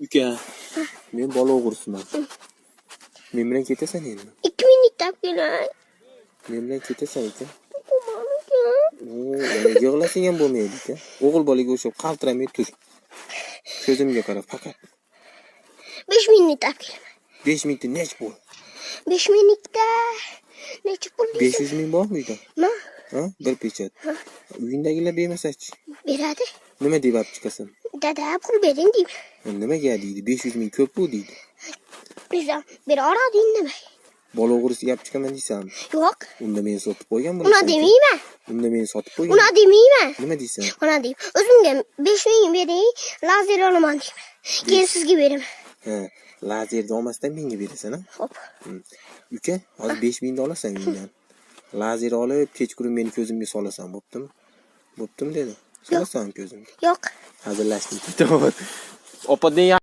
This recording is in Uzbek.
Uka, men bola o'g'risiman. Men bilan ketasan endi. 2 minutda olib kelay. Men bilan ketasan, uka. Qo'rqaman, uka. Oo, yig'lasang ham bo'lmaydi, uka. O'g'il bolaga o'xshab qaltiramay tur. Ko'zimga qara faqat. 5 minutda olib kelaman. 5 minutda nechi pul? 5 minutda necha pul deysan? 500 ming bormi uyda? Ma? Ha? Bir pechat. Uyingdagilar bermasachi? Beradi. Nima deb olib chiqasan? Dada, pul bering deyman. Nimaga deydi? 500 ming ko'p bu deydi. Desam, bera oladi indamay. Bola o'g'risiga olib chiqaman deysanmi? Yo'q. Unda meni sotib qo'ygan Una bo'lasan. Demayman. Unda meni sotib qo'ygan. Una demayman. Nima deysan? Ona deyman. O'zimga 5 ming bering, lazer olaman deyman. Keyin sizga beraman. Ha, lazerni olmasdan menga berasan, a? Xo'p. Uka, hozir 5 mingni olasan mendan. Lazer olib, kechqurun meni ko'zimga solasan, bo'ptimi? Bo'ptimi dedi. Solasan ko'zimga. Yo'q. Hazillashdim. Ketaver. Opa degan.